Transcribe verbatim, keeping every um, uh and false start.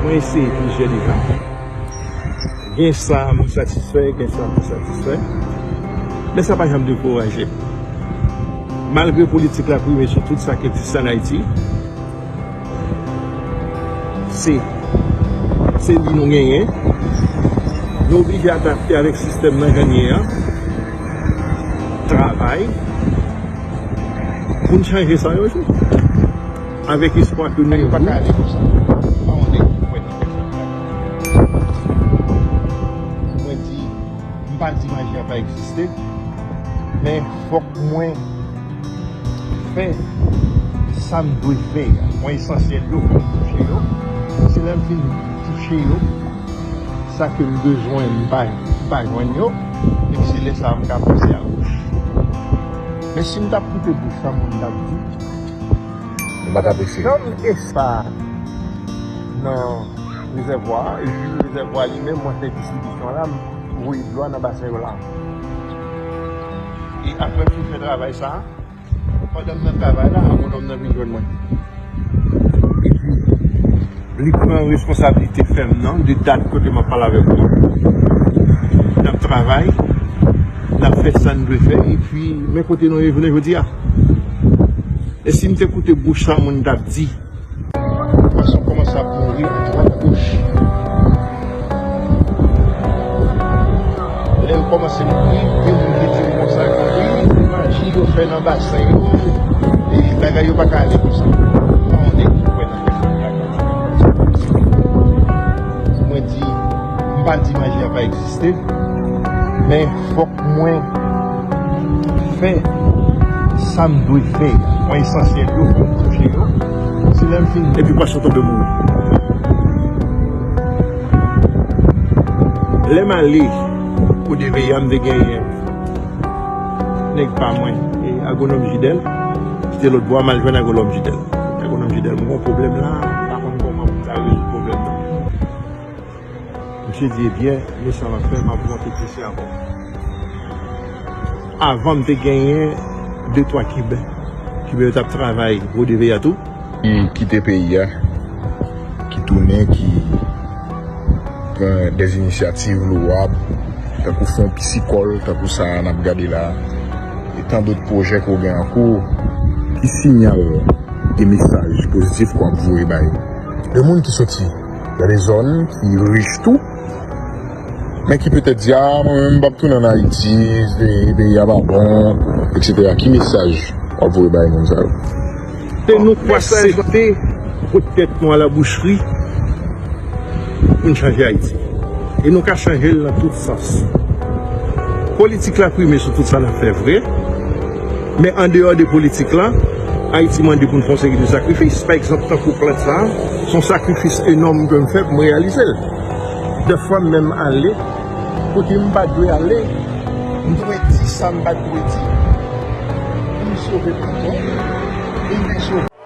Mwen eseye plizyè deja. Gen sa m satisfè, gen sa m pa satisfè. Men sa pa janm dekouraje m. Malgre politik la prime sou tout sa ki egziste ann Ayiti, se, se li nou genyen. Nou oblije adapte avèk sistèm nan jan l ye a. Travay pou n chanje sa yon jou. Avèk espwa ke nou... Bagay yo pa ka ale konsa. Pa yon nèg ki kwè nan kèk bagay. Mwen di, m pa di maji a pa egziste, men fòk mwen fè sa m dwe fè a. Mwen esansyèl yo, fòk m touche yo. Se lè m fin touche yo, sa ke m bezwen, m pa, m pa jwenn yo, epi se lè sa a m ka panse a bouch. Men si m t ap koute bouch sa moun t ap di, m pa t ap eseye. Janm espa nan rezèvwa a, e jwi rezèvwa a li menm, mwen fè distribisyon la, m voye dlo a nan basen yo la. E apre m fin fè travay sa a, pandan m nan travay la, agwonòm nan vin jwenn mwen. Epi, li pran responsablite fèm nan, de dat kote m ap pale avèk ou an. N ap travay, n ap fè sa n dwe fè, epi, men kote nou ye jounen jodi a. E si m te koute bouch sa moun t ap di, pwason kòmanse ap mouri a dwat a goch. Lè yo kòmanse mouri, gen moun ki di m konsa ke wi, se maji yo fè nan basen yo, e bagay yo pa ka ale konsa. Pa yon nèg ki kwè nan kèk bagay. Mwen di, m pa di maji a pa egziste, men fòk mwen fè sa m dwe fè. Mwen esansyèl yo, fòk m touche yo. Se lè m fin... Epi pwason tonbe mouri. Lè m ale Rodeveya, m te genyen nèg pa mwen, e, agwonòm Jidèl, ki te lòt bò a, m al jwenn agwonòm Jidèl. Agwonòm Jidèl, mwen gen yon pwoblèm la, m pa konn kòman pou m ta rezoud pwoblèm nan. Misye di, ebyen, men sa m ap fè, m ap monte plis ankò. Avan, m te genyen de twa Kiben. Kiben yo t ap travay Rodeveya tou. Ki kite peyi a, ki tounen, ki pran dè inisyativ lowab, tankou fon pisikòl, tankou sa a n ap gade la a, e tan dòt pwojè ke w gen an kou, ki siyal e mesaj pozitif ke w ap voye bay de moun ki soti nan de zòn ki rich tou, men ki petèt di, a, mwen menm, m p ap tounen ann Ayiti, peyi a pa bon, etsetera. Ki mesaj w ap voye bay moun sa yo? Se nou k pase te pot tèt nou a la bouchri pou n chanje Ayiti. E nou ka chanje l nan tout sans. Politik la prime sou tout sa n ap fè vre, men andeyò de politik la, Ayiti mande pou n fè yon seri de sakrifis. Pa egzanp, tankou plant sa a, se yon sakrifis enòm ke m fè pou m reyalize l. Dèfwa m menm ale kote m pa dwe ale, m dwe di sa m pa dwe di pou m sove plant lan, e m te sove.